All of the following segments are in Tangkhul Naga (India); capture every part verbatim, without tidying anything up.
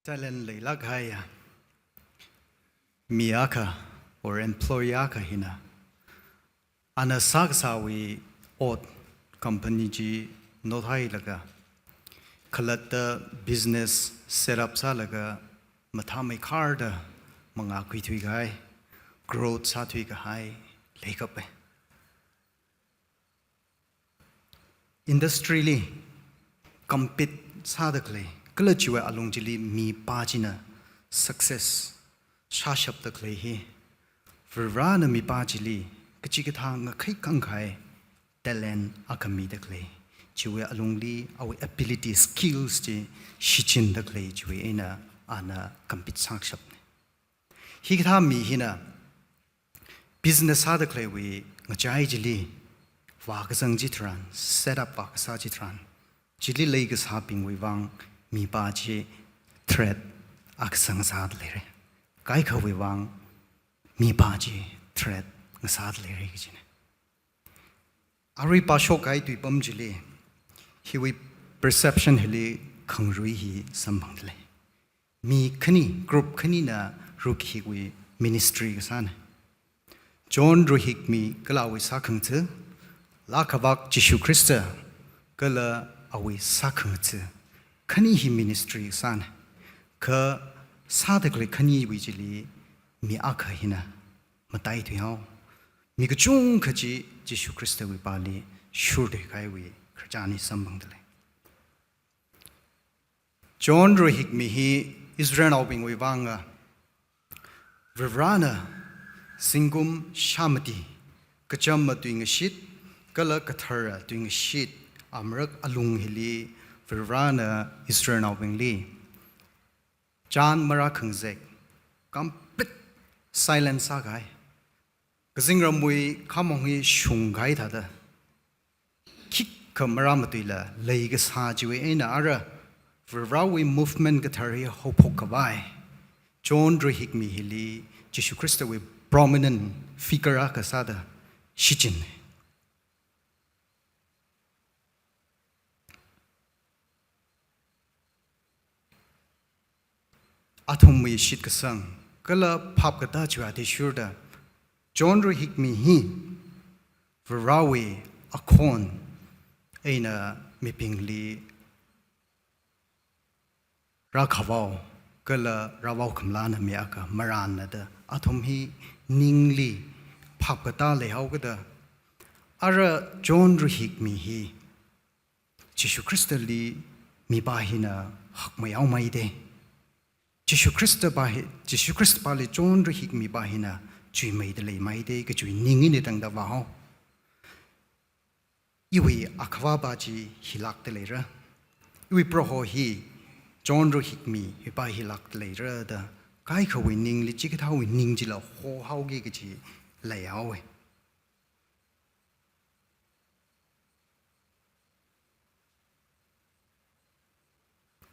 Talent leilāk kahai mi akha or employee akha hina, ana sākasāwui ot company chi nothailaga, khalatta business set up sālaga, mathāmeikharda mangā khuithui kahai, growth sāthui kahai leikapai. Industry li compete sāda khalei, kala chiwui alung chili mipā china success sāshapda khalei hi, Varivarana mipā chili kachikathā ngakhai kangkhai talent akha mida khalei, chiwui alungli awui ability, skills chi shichinda khalei chiwui eina ana compete sāshapna. Hikathā mi hina business sāda khaleiwui ngachai chili vākazang chitharan, set up vākasā chitharan, chili leikasābingwui vang mipā chi threat akha sāngasāda leira. Kaikhawui vang mipā chi threat ngasāda leira kajina. Arui pāshok kahai tuipam chili, hiwui perception hili khangarui hi samphangda lei. Mi khani, group khanina Ruihikwui ministry kasāna. John Ruihikmi kala awui sākhangatha, Laa Kavak Jishu Khrista kala awui sākhangatha, khani hi ministry kasāna. Kha sāda khalei khaniwui chili mi akha hina mataithui haowa. Mi kachungkha chi Jishu Khristawui pāli shurthui kahaiwui khararchan hi samphangda lei. John Ruihikmi hi Israelnaobingwui vanga Varivarana zingkum shāmati, kachama tuingashit kala kathara tuingashit amarak alung hili Varivarana Israelnaobingli chān marākhangazek, complete silence sākahai, kazingramwui khamong hi shungkahai thāda, khikha marāmatuila leikasā chiwui eina ara Varivarawui movement kathar hi haophok khavai John Ruihikmi hili Jishu Khristawui prominent figure akha sāda shichin. Athumwui shitkasang kala phapkatā chiwui athishurda John Ruihikmi hi Varivarawui akhon eina mibingli rākhavao kala rāvao khamlana mi akha marānna da athum hi ningli phapkatā leihaokida, ara John Ruihikmi hi Jishu Khristali mipā hina hakmeihaomeida, Jishu Khristapā hi, Jishu Khristapāli John Ruihikmi pā hina chuimeida leimeida kachiwui ning eina tangda vāhao. Iwui akhavāpā chi hilākda leira, iwui Proho hi John Ruihikmi mipā hilākda leira da kaikhawui ningli chikathāwui ning chila hohaoki kachi leihaowa.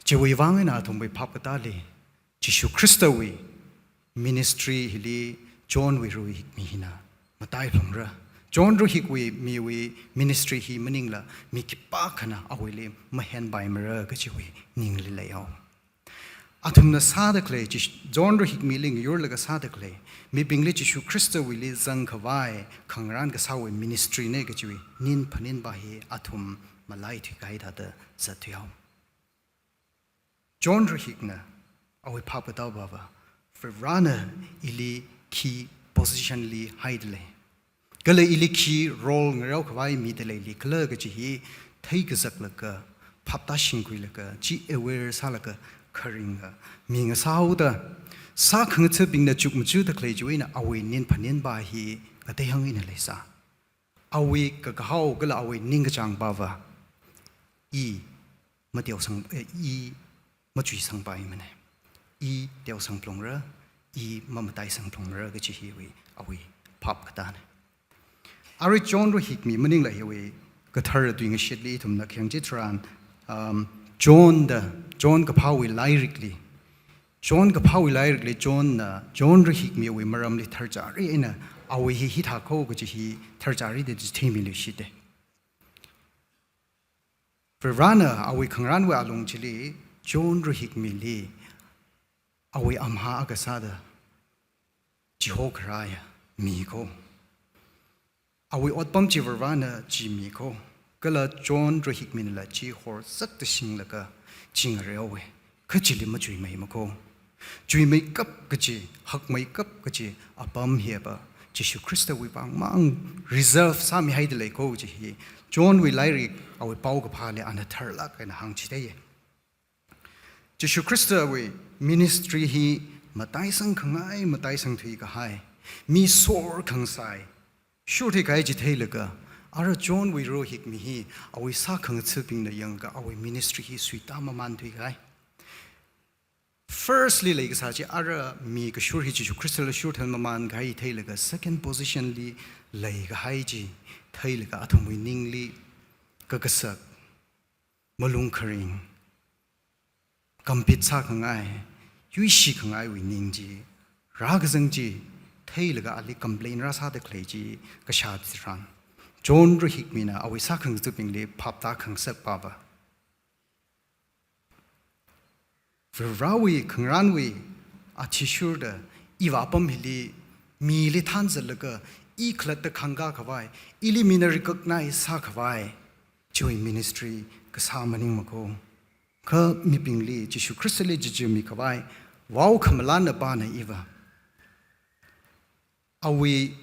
Chiwui vang eina athumwui phapkatāli Jishu Khristawui ministry hili John Ruihikmi hina mataiphalungra. John Ruihikmiwui ministry hi maningla mi khipākhana awuili mahenpaimara kachiwui ningli leihao. Athumna sāda khalei, Jish-, John Ruihikmili ngayurlaga sāda khalei, mibingli Jishu Khristawuili zangkhavai khangarān kasāwui ministry na kachiwui ning phaninpā hi athum malaithuikahai thāda zatthuihao. John Ruihikna awui phapkatāpāva, Varivarana ili khi position li haida lei, kala ili khi role ngareokhavai mida leili khala kachi hi theikazaklaga, phaptāshingkhuilaga, chi aware sālaga kharinga mi ngasāhaoda, sākhangathabingna chukmajada khalei chiwui eina awui ning phaninpā hi kateihang eina leisā. Awui kakahao kala awui ningkachāngpāva, i mateosang, eh, i machuisangpaimana. I teosangphalungra, i mamataisangphalungra kachi hiwui awui phapkatāna. Arui John Ruihikmi maningla hiwui kathara tuingashitli ithumna khayang chitharan, um, John da, John kaphāwui lairikli, John kaphāwui lairikli Johnna John Ruihikmiwui maramli tharchari eina awui hi hithākho kachi hi tharchari da chitheimiluishita. Varivarana awui khangarānwui alung chili John Ruihikmili Awui amha akha sāda chihokharāya mi ko. Awui otpam chi Varivarana chi mi ko. Kala John Rahikminala chi horsakta shinglaga chingare haowe. Kha chili machuimei mako. Chuimeikap kaji, hakmeikap kaji apam hiva Jishu Khristawui vangmang reserve sāmihaida lei ko kaji hi Johnwui lairik awui paokaphāli ana tharlāk eina hāngchitheiye. Jishu Khristawui ministry hi mataisang khangai, mataisang thuikahai, mi sor khangasai shurthuikahai chi theilaga, ara Johnwui Rahikmi hi awui sākhangathabingna yanglaga awui ministry hi suitā mamān thuikahai. Firstly leikasā chi ara mi kashur hi Jishu Khristala shurthan mamānkahai theilaga second positionli leikahai chi theilaga athumwui ningli kakasak, malung kharing, compete sākhangai, yuishi khangaiwui ning chi rākazang chi theilaga ali complain rāsāda khalei chi kashā tharan, John Rahikmina awui sākhangathabingli phaptā khangasak pava. Varivarawui khangarānwui athishurda iva apam hili mili thanzatlaga i khalatta khangkā khavai, ili mina recognize sākhavai chiwui ministry kasā maningmako. Kha mibingli Jishu Khristali chichimi khavai vao khamalana pana iva awui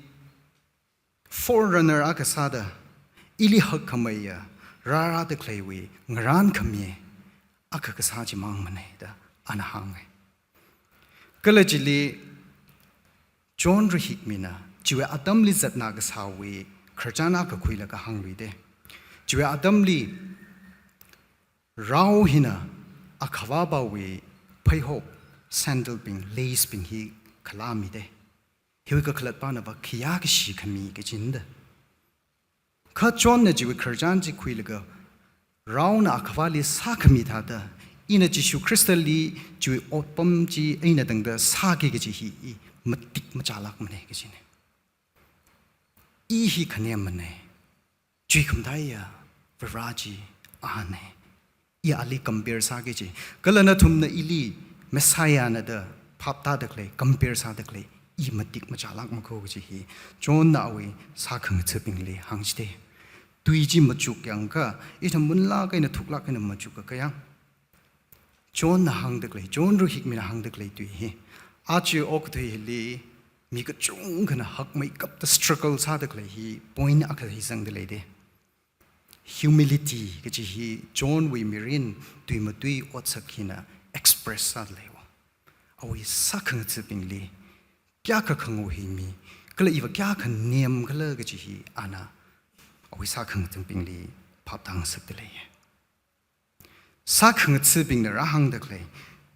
forerunner akha sāda, ili hakkhameiya rārāda khaleiwui ngarān khami akha kasā chimang manei da ana hānge. Kala chili John Rahikmina chiwui atamli zatna kasāwui khararchan akha khuilaga hāngluide. Chiwui atamli rao hina akhavāpāwui pheihop, sandalbing, lacebing hi khalāmide. Hiwui kakhalatpana va khayā kashi khami kajinde. Kha Johnna chiwui khararchan chi khuilaga, raona akhavāli sākhami thāda, ina Jishu Khristali chiwui otpam chi eina tangda sāki kaji hi i matik machālākmanei kajine. I hi khanemmanei. Chuikhamthaiya Varivara chi anei. I ali compare sāki kaji. Kala nathumna ili Messiahna da phaptāda khalei, compare sāda khalei, i matik machālākmako kaji hi Johnna awui sākhangathabingli hāngchithei. Tui chi machuk yangakha, ithum munlāk eina thuklāk eina machukakha yang, Johnna hāngda khalei, John Rahikmina hāngda khalei tui hi, aja okathui hili mi kachungkhana hakmeikapta struggle sāda khalei hi point akha hi zangda leide. Humility kaji hi Johnwui mirin tuimatui otsak hina express sāda leiwo. Awui sākhangathabingli kayākha khangaohimi, kala iva kayākha nemkhala kaji hi ana awui sākhangathabingli phaptāngasakda leiye. Sākhangathabingna rāhāngda khalei,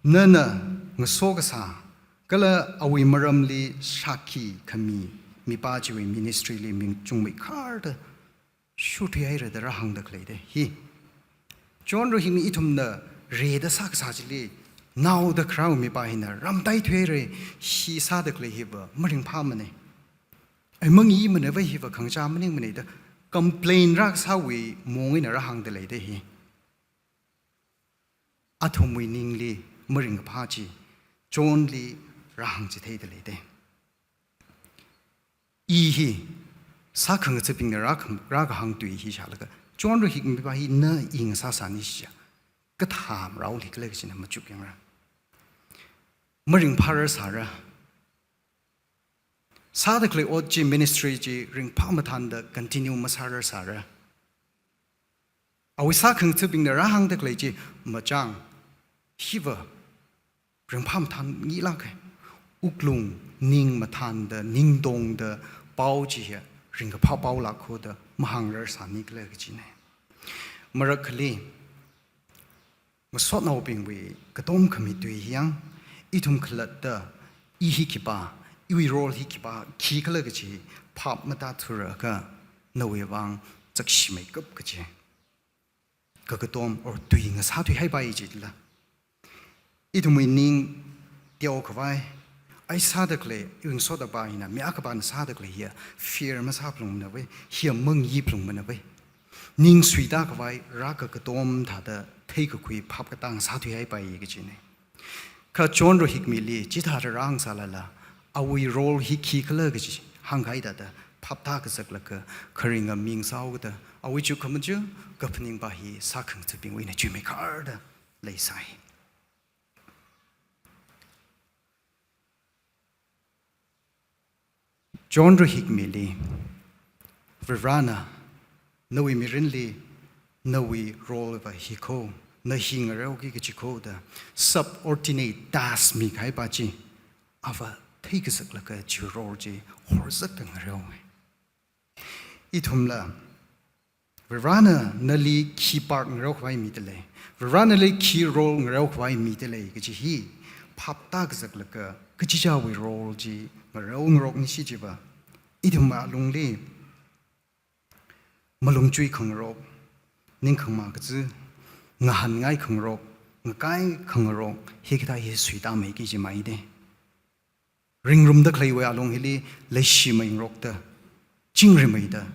nana ngaso kasā, kala awui maramli shākhi khami mipā chiwui ministryli ming chungmeikharda shurthuihaira da rāhāngda khaleide. Hi John Rahikmi ithumna rida sākasā chili naoda kharao mipā hina ramtai thuihaira, hi sāda khalei hiva maringphāmanei. Ai mangimanei va hiva khangachā maningmanei da complain rākasāwui mong eina rāhāngda leide hi. Athumwui ningli maringkaphā chi Johnli rāhāngchitheida leide. I hi sākhangathabingna rākham-, rākahāng tui hi shālaga, John Rahikmi pā hi na i ngasāsāni shija, kathā maraoli khala kajina machuk yangra. Maringphārar sāra. Sāda khalei ot chi, ministry chi ringphā mathānda continue masārar sāra. Awui sākhangathabingna rāhāngda khalei chi machang, hiva ringphā mathān ngilāke. Wuklung ning mathānda, ning tongda pao chi hi ringkaphā paolākho da mahāngrar sāni khala kajine. Marakhali, masotnaobingwui katom khami tui hi yang, ithum khalatta, i hi khipā, iwui role hi khipā, khikhala kaji phap matāthura kha nawui vang chakshimeikap kaji kakatom or tui ngasāthuihaipai jila. Ithumwui ning teokhavai, ai sāda khalei, iwui ngasotpā hina, mi akhapāna sāda khalei hiya fear masāphalungmanava, hiya mangiphulungmanava. Ning suitākhavai rākakatom thāda theikakhui phap katang sāthuihaipai kajine. Kha John Rohikmili chithāda rāngasālala, awui role hi khikhala kaji hāngkahai thāda, phaptākazaklaga, kharinga mi ngasāhaoda, awui chukkhamaja kaphaningpa hi sākhangathabingwui eina chuimeikharda leisai. John Rohikmili, Varivarana, nawui mirinli, nawui role va hi kho, na hi ngareoki kaji kho da, subordinate task mikahaipa chi, ava theikazaklaga chi role chi horzakta ngareowa. Ithumla, Varivarana nali khi part ngareokhavai midalei, Varivarana nali khi role ngareokhavai midalei kaji hi phaptākazaklaga kachichāwui role chi ngareo ngaroknisi chiva, ithum alungli malungchui khangarok, ningkhangma kazi, ngahānngai khangarok, ngakai khangarok, hikathā hi suitāmeiki kaji maide. Ringrumda khaleiwui alung hili leishimei ngarokta, chingrimeida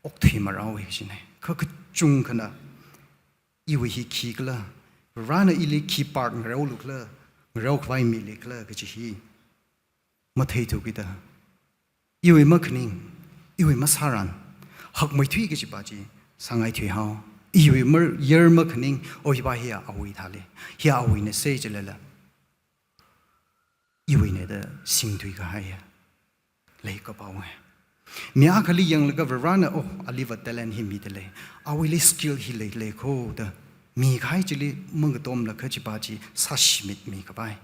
okthui marao hi kajine. Kha kachungkhana, iwui hi khikhala, Varivarana ili khi part ngareolukhala, ngareokhavai milikhala kaji hi matheithukida, iwui makhaning, iwui masāran, hakmeithui kajipa chi sāngaithuihao. Iwui mayar makhaning, o hipa hiya awui thālei, hiya awuina sei chilala, iwuina da singthuikahaiya leikapaowa. Mi akhali yanglaga Varivarana, oh, aliva talent hi midalei, awuili skill hi leilei kho da mikahai chili mangatomlaga chipa chi sāshimit mikapai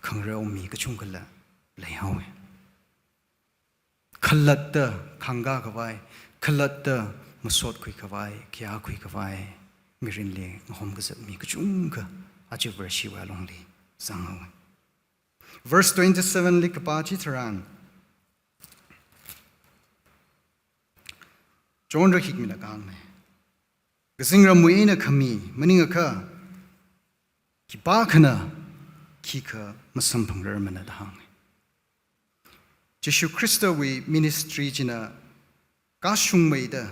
khangareo mi kachungkhala leihaowa. Khalatta khangkākhavai, khalatta masotkhuikhavai, khayākhuikhavai mirinli ngahomkazat mi kachungkha aja verse hiwui alungli zanghaowa. Verse twenty-seven li kapā chitharan, John Rohikmina kahāngne, kazingramwui eina khami maningakha khipākhana khikha masamphangrarmana da hānge. Jishu Khristawui ministry china kashungmeida,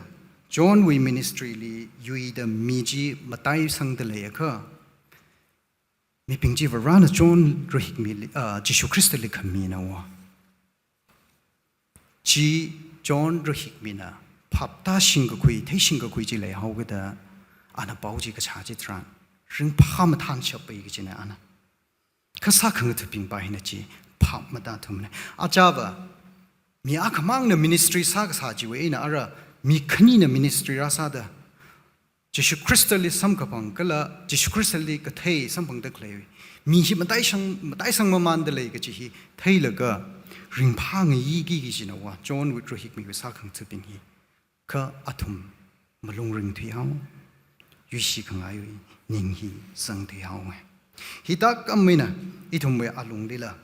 Johnwui ministry li yuida mi chi mataisangda leiakha, mibing chi Varivarana John Rohikmili, ah, Jishu Khristali khaminawa. Chi John Rohikmina phaptāshingkakhui, theishingkakhui chi leihaokida, ana pao chi kashā chitharan, ringphā mathānshappai kajina ana. Kha sākhangathabingpa hina chi phap matāthumana. Achava, mi akhamangna ministry sākasā chiwui eina ara mi khanina ministry rāsāda, Jishu Khristali samkaphang kala Jishu Khristali kathei samphangda khalei mi hi mataisang, mataisang mamānda lei kaji hi theilaga ringphāngaiki kajinawa John Rohikmiwui sākhangathabing hi. Kha athum malungringthuihao, yuishikangaiwui ning hi zangthuihaowa. Hithākhameina ithumwui alunglila,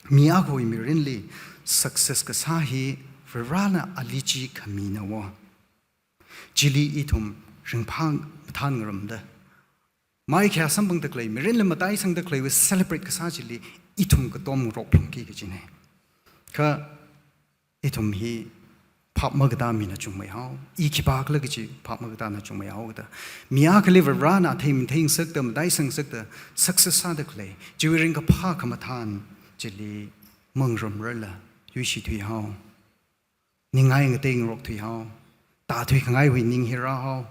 mi akhawui mirinli success kasā hi Varivarana ali chi khaminawa. Chili ithum ringphā mathānngarumda, mai khayā samphangda khalei, mirinli mataisangda khaleiwui celebrate kasā chili ithum katom ngarok phalungki kajina. Kha ithum hi phap makatā mina chungmeihao, i khipākhala kaji phap makatāna chungmeihaoda, mi akhali Varivarana athei matheingasakta, mataisangngasakta success sāda khalei chiwui ringkaphā khamathān chili mangarumrarla yuishithuihao. Ningngai ngateingarokthuihao. Tāthuikangaiwui ning hi rāhao.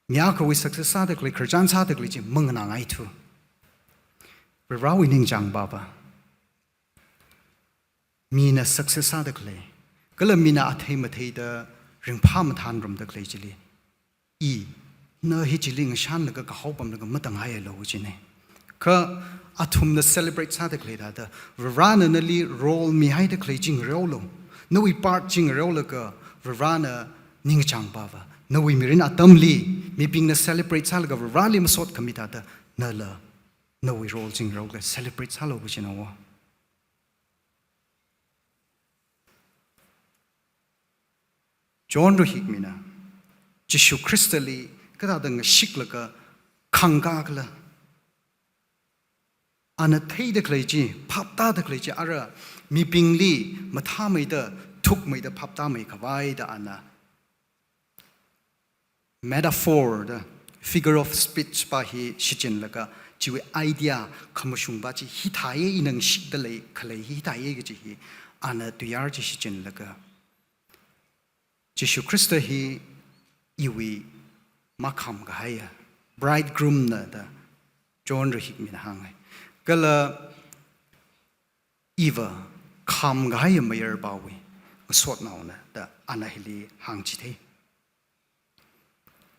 Mi akhawui success sāda khalei, khararchan sāda khalei chi manganāngaithu. Varivarawui ningchāngpava, mina success sāda khalei, kala mina athei matheida ringphā mathānrumda khalei chili, ina hi chili ngashanlaga kahao pamlaga matangaialu kajina. Kha athumna celebrate sāda khalei thāda, Varivarana nali role mihaida khalei chi ngareolu, nawui part chi ngareolaga Varivarana ningchāngpava, nawui mirin atamli mibingna celebrate sālaga Varivarali masot khami thāda, nala nawui role chi ngareolaga celebrate sālu kajinawa. John Rohikmina Jishu Khristali kathāda ngashiklaga khangkākhala, ana theida khalei chi, phaptāda khalei chi, ara mibingli mathāmeida, thukmeida, phaptāmei khavaida ana metaphor da, figure of speech pa hi shichinlaga Chiwui idea khamashungpa chi hithāya, ina ngashitda lei khalei hithāya kaji hi ana tuiyār chi shichinlaga, Jishu Khrista hi iwui makham kahaiya bridegroom na da John Rahikmina hānghai. Kala iva kham kahaiya mayarpawui ngasotnaona da ana hili hāngchithei.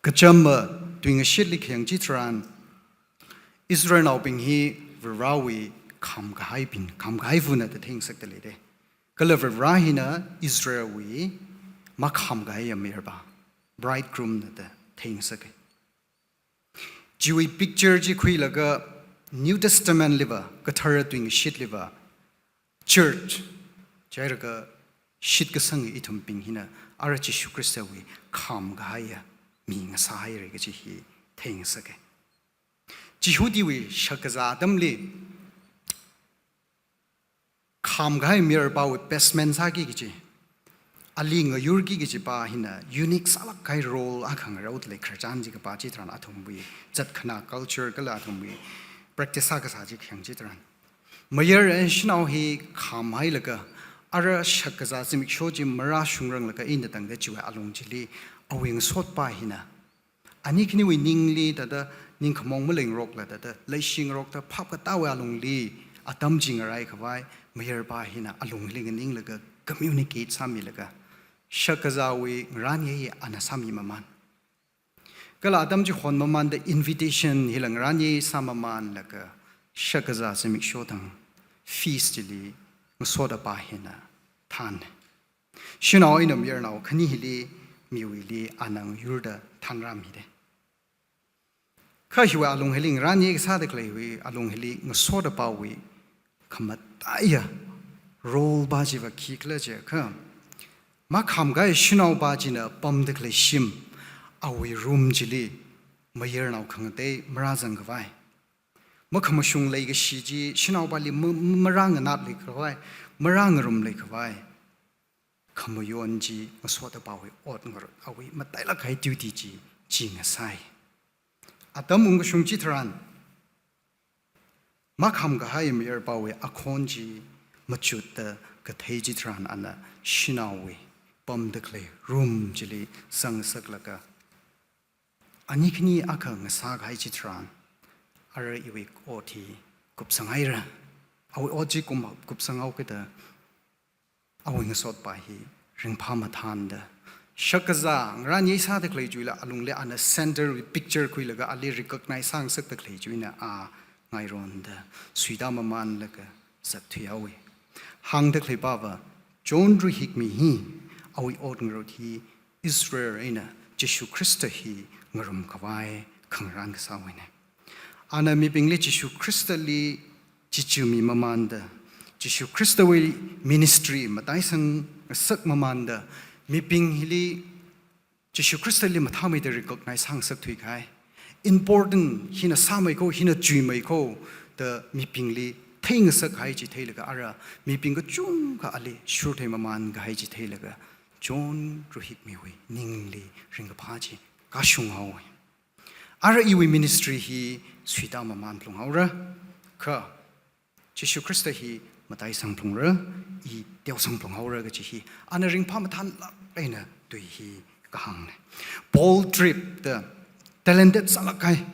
Kachama tuingashitli khayang chitharan, Israelnaobing hi Varewui kham kahaibing, kham kahaiva̱na da theingasakda leidei. Kala Vare hina Israelwui makham kahaiya mayarpa, bridegroom na da theingasakei. Chiwui picture chi khuilaga New Testament liva, kathara tuingashitliva, church, jihailakha shitkasang ithumbing hina ara Jishu Khristawui kham kahaiya mi ngasāhaira kaji hi theingasakei. Jihudiwui shakkazā atamli kham kahai mayarpawui best man sāki kaji, ali ngayurki kajipa hina unique sālāk kahai role akha ngarāoda lei khararchan chi kapā chitharan, athumwui zatkhanā culture kala athumwui practice akha sā chi khayang chitharan, mayar eina shanao hi khamhailaga ara shakkazā zimiksho chi marāshungranglakha eina tangda chiwui alung chili awui ngasotpa hina ani khaniwui ningli thāda ningkhamong malengrokla thāda leishingarokta phap katāwui alungli atam chi ngaraikhavai mayarpa hina alungli nganinglaga communicate sāmilaga shakkazāwui ngarānyei ana sāmi maman. Kala atam chi honmamanda invitation hila ngarānyei sāmamanlaga shakkazā zimiksho thang feast li ngasotapa hina thān. Shanao eina mayarnao khani hili miwuili ana ngayurda thānrāmidei. Kha hiwui alung hili ngarānyei kasāda khaleiwui alung hili ngasotapawui khamataiya role pa chiva khikhala jiakha, makham kahai shanaopa china pamda khalei shim, awui room chili mayarnao khangatei marāzangkhavai, makhamashung leikashi chi shanaopali ma-, marānganat leikhavai, marāngarum leikhavai khamayon chi ngasotapawui ot ngarut, awui matailāk kahai duty chi, chi ngasai. Atam ungkashung chitharan, makham kahai mayarpawui akhon chi machutta kathei chitharan ana shanaowui pamda khalei room chili zangsaklaga, ani khani akha ngasā kahai chitharan, ara iwui ot hi kupsanghaira. Awui ot chi kum kupsanghao kida, awui ngasotpa hi ringphā mathānda, shakkazā ngarānyei sāda khalei chiwuila alungli ana center wui picture khuilaga ali recognize sāngasakda khalei chiwuina a ngaironda suita mamanlaga zatthuihaowa. Hāngda khaleipava, John Rahikmi hi awui ot ngarut hi Israel eina Jishu Khrista hi ngarumkhavai khangarān kasāwuina. Ana mibingli Jishu Khristali chichumi mamanda, Jishu Khristawui ministry mataisang ngasak mamanda, mibing hili Jishu Khristali mathāmeida recognize sāngasakthui kahai, important hina sāmeikho, hina chuimeikho da mibingli theingasak kahai chi theilaga ara mibing kachungkha ali shurthei maman kahai chi theilaga John Rahikmiwui ningli ringkaphā chi kashunghaowa. Ara iwui ministry hi suita maman phalunghaora, kha Jishu Khrista hi mataisang phalungra, i teosang phalunghaora kaji hi ana ringphā mathānlāk eina tui hi kahāngna. Paul Tripp da talented sālāk kahai,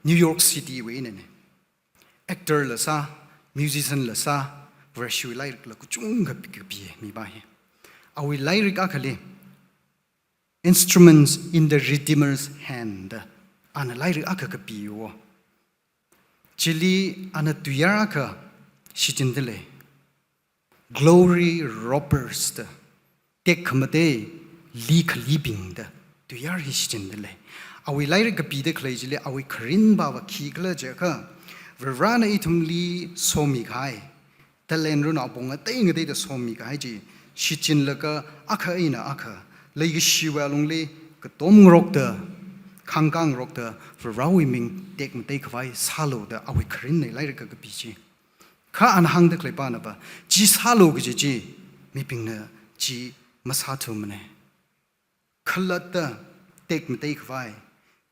New York City wui einana. Actor la sā, musician la sā, Vareshiwui lairikla kachungkha kapi, kapi mipa hi. Awui lairik akhali Instruments in the Redeemer's Hand da ana lairik akha kapiwo. Chili ana tuiyār akha shichinda lei. Glory robbers da, tekhamatei li khalibing da tuiyār hi shichinda lei. Awui lairik kapida khalei chili awui kharinpava khikhala jiakha, Varena ithumli somi kahai talent runa apong ngatei ngateida somi kahai chi shichinlaga akha eina akha leikashiwui alungli katom ngarokda, khangkang ngarokda, Varewui ming tekmatei khavai sālu da awui kharinna lairik kakapi chi. Kha ana hāngda khaleipanava, chi sālu kaji chi mibingna chi masāthumana. Khalatta tekmatei khavai,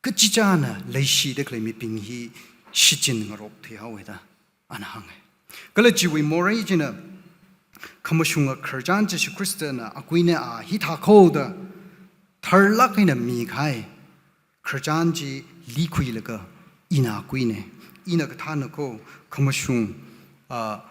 kachichāna leishida khalei mibing hi shichin ngarok thuihaowa da ana hānga. Kala chiwui morei china khamashunga khararchan Jishu Khristana akuina a hithākho da tharlāk eina mikahai khararchan chi likhuilaga ina kuina. Ina kathānakho khamashung, ah,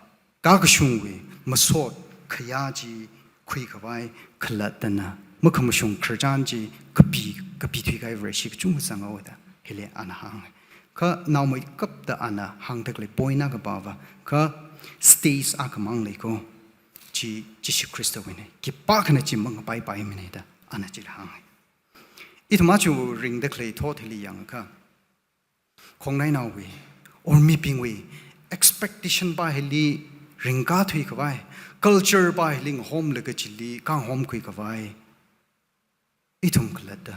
kakashungwui masot khayā chi khuikhavai khalattana makhamashung khararchan chi kapi, kapithuikahai Vareshi kachungkha zanghaowa da hili ana hānga. Kha naomeikapta ana hāngda khalei point akha pava, kha stage akhamang leikho, chi Jishu Khristawuina. Khipākhana chi mangapaipaimana da ana chila hānga. Ithum aja ringda khalei thot hili yangakha, khongnainaowui or mibingwui expectation pa hili ringkā thuikhavai, culture pa hili ngahomlaga chili khanghomkhuikhavai, ithum khalatta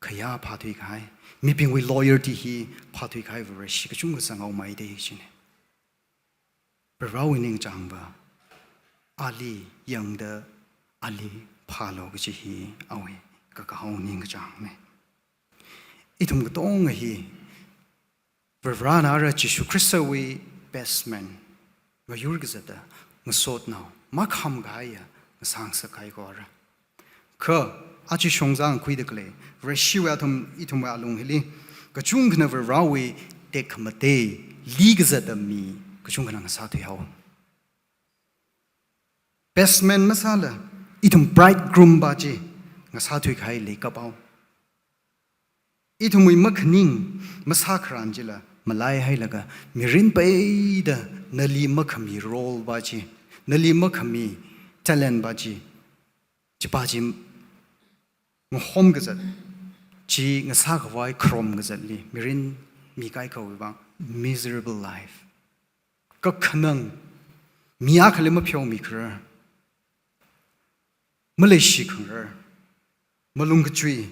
khayā phāthuikahai, mibingwui loyalty hi phāthuikahai Vareshi kachungkha zanghaomeida kajina. Varewui ningchāngva ali yangda ali phālu kaji hi awui kakahao ningkachāngna. Ithum katonga hi Varena ara Jishu Khristawui best man ngayur kazata ngasotnao makhamkahaiya ngasāngasakkahai kho ara. Kha aja shongzā khuida khalei Vareshiwui athum ithumwui alung hili kachungkhana Varewui tekhamatei li kazata mi kachungkhana ngasāthuihao. Best man masāla ithum bridegroom pa chi ngasāthuikahai leikapao. Ithumwui makhaning masākharan chila malaihailaga mirin peida nali makhami role pa chi, nali makhami talent pa chi, chipa chi ngahom kazat, chi ngasākhavai kharom kazatli mirin mikahai khawui vang miserable life. Kakhanang, mi akhali mapheomikharar, maleishikhangarar, malung kachui,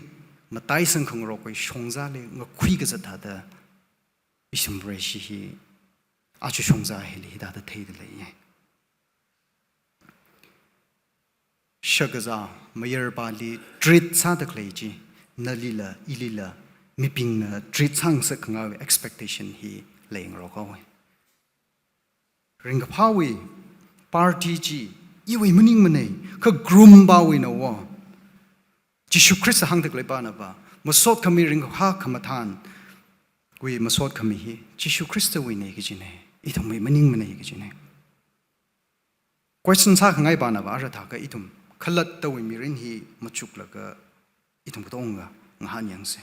mataisang khangarokwui shongzāli ngakhui kazat thāda ithum Vareshi hi aja shongzā hili hithāda theida leiya. Shakazā mayarpali treat sāda khalei chi, nalila, ilila, mibingna treat sāngasak khangaiwui expectation hi leingarok haowa. Ringkaphāwui party chi iwui maningmana, kha groom pawuina wo. Jishu Khrista hāngda khalei pana pa, masot khami ringkaphā khamathānwui masot khami hi Jishu Khristawuina kajina, ithumwui maningmana kajina. Question sākhangai pana pa ara thākha ithum khalattawui mirin hi machuklaga ithum katonga ngahānyangsa.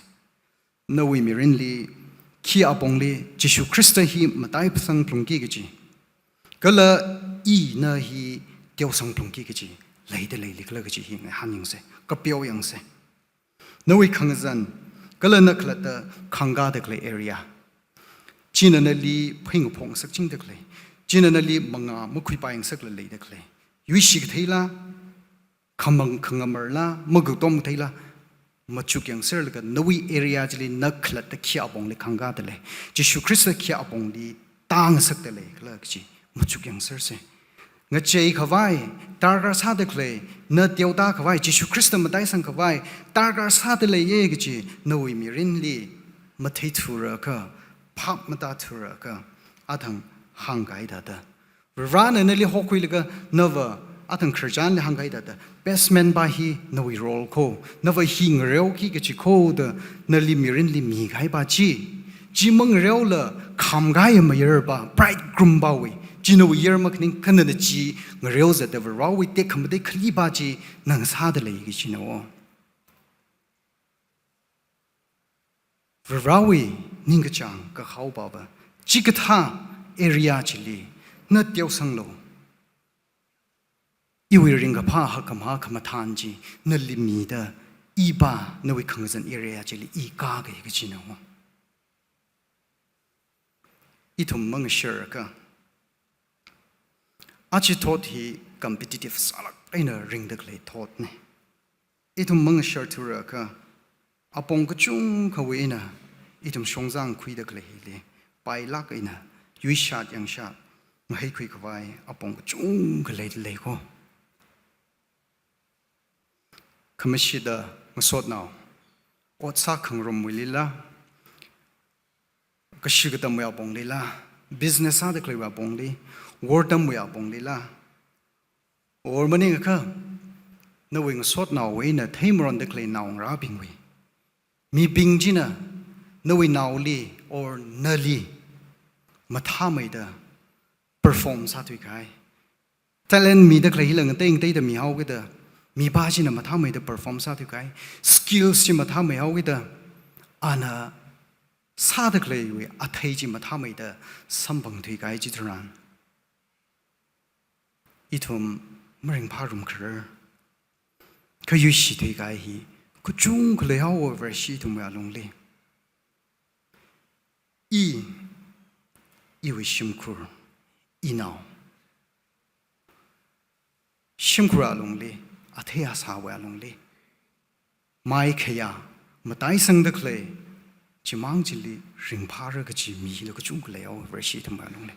Nawui mirinli khi apongli Jishu Khrista hi mataisang phalungki kaji, kala ina hi teosang phalungki kaji leida leili khala kaji hi ngahānyangsa, kapeoyangsa. Nawui khangazan, kala na khalatta khangkāda khalei area, china nali phaingaphok ngasakchingda khalei, china nali mangā makhuipai ngasakla leida khalei, yuishi katheila, khamang khangamarla, magutom katheila, machukyangserlaga nawui area chili na khalatta khi apongli khangkāda lei, Jishu Khrista khi apongli tāngasakda lei khala kaji machukyangsersa. Ngacheikhavai darkar sāda khalei, na teoda khavai, Jishu Khrista mataisang khavai darkar sāda leiya kaji nawui mirinli matheithurakha, phap matāthurakha, athang hāngkahai thāda, Varena nali hokhuilaga nava athang khararchanli hāngkahai thāda, best man pa hi nawui role kho, nava hi ngareoki kaji kho da nali mirinli mikahai pa chi, chi mangareola khamkahai mayar pa, bridegroom pawui, chi nawui yar makhaning, kha nana chi ngareo zatda Varewui tekhamatei khali pa chi na ngasāda lei kajina wo. Varewui ningkachāng kahao pava, chikathā area chili na teosanglu. Iwui ringkaphā hakkhamahā khamathān chi nali mida, i pa nawui khangazan area chili i kākahai kajina wo. Ithum mangasharakha, aja thot hi competitive sālāk eina ringda khalei thotna. Ithum mangasharthurakha, apong kachungkhawui eina ithum shongzā khuida khalei hili pailāk eina yuishat yangshat mahaikhui khavai apong kachungkha leida lei kho. Khamashida ngasotnao, ot sākhangarumwuilila, kashi katamwui apongli la, business sāda khaleiwui apongli, war tamwui apongli la, or maningakha, nawui ngasotnaowui eina theimaronda khalei naongarābingwui, mibing china nawui naoli or nali mathāmeida perform sāthuikahai. Talent mida khalei hila ngatei ngateida mihaokida, mipā china mathāmeida perform sāthuikahai. Skills chi mathāmeihaokida, ana sāda khaleiwui athei chi mathāmeida samphangthuikahai chitharan, ithum maringphārumkharar, kha yuishithuikahai hi kachungkha leihaowa Vareshi ithumwui alungli. I, iwui shimkhur, inao, shimkhur alungli, athei asāwui alungli, maikhayā mataisangda khalei chimang chili ringphāra kachi mila kachungkha leihaowa Vareshi ithumwui alungli.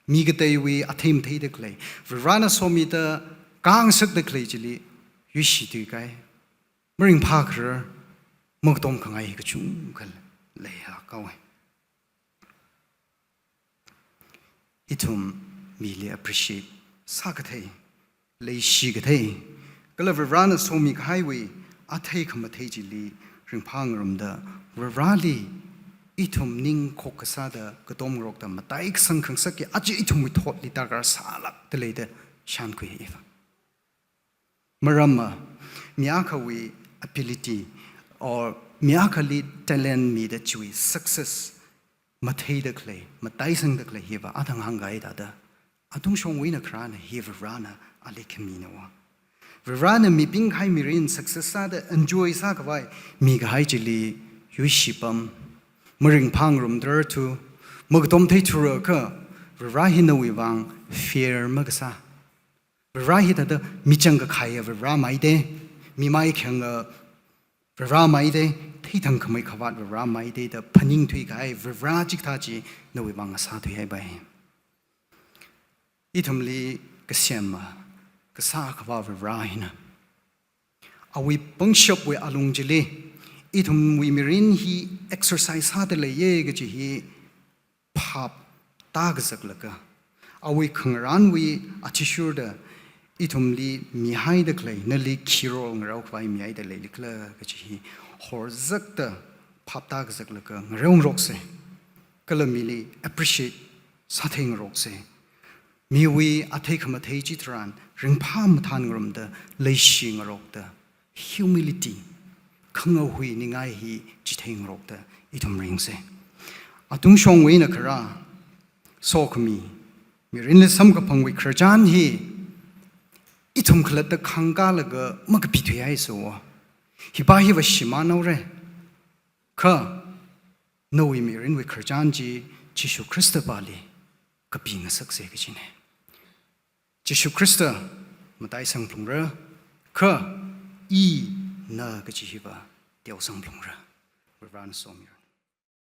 Mi kateiwui athei matheida khalei, Varena somida khangasakda khalei chili yuishithuikahai, maringphākharar, makatom khangai kachungkha leilāk haowa. Ithum mili appreciate sākathei, leishikathei, kala Varena somikahaiwui athei khamathei chili ringphāngarumda, Vareli ithum ningkhok kasāda katom ngarokda mataikasang khangasakki aja ithumwui thotli darkar sālākda leida shānkhui iva. Maramva, mi akhawui ability or mi akhali talent mida chiwui success matheida khalei, mataisangda khalei hiva athang hāngkahai thāda, atungshongwui eina kharāna hi Varena ali khamina va. Varena mipingkahai mirin success sāda enjoy sākhavai mikahai chili yuishipam, maringphāngarumdarar thu, makatom theithurakha, Vare hi nawui vang fair makasā, Vare hi thāda michang kakhaiya Vare maida, mi maikhayānga Vare maida, theithangkhamei khavāt Vare maida da phaningthuikahai Vare chikathā chi nawui vang sāthuihaipai. Ithumli kasema, kasā Akhava Vare hina, awui pangshapwui alung chili ithumwui mirin hi exercise sāda leiya kaji hi phap tākazaklaga, awui khangarānwui athishurda ithumli mihaida khalei, nali khi role ngaraokhavai mihaida leikhala kaji hi horzakta phap tākazaklaga ngareo ngaroksa. Kala mili appreciate sāthei ngaroksa. Miwui athei khamathei chitharan ringphā mathān ngarumda, leishi ngarokda, humility, khangahui ningai hi chithei ngarokda ithum ringsa. Atungshongwui eina kharā, sokhami, mirinli samkaphangwui khararchan hi ithum khalatta khangkālaga makapithuihaiso. Hipa hiva shimānhaora. Kha nawui mirinwui khararchan chi Jishu Khristapāli kapingasaksa kajina. Jishu Khrista mataisang phalungra, kha ina kaji hiva teosang phalungra. Varena somira.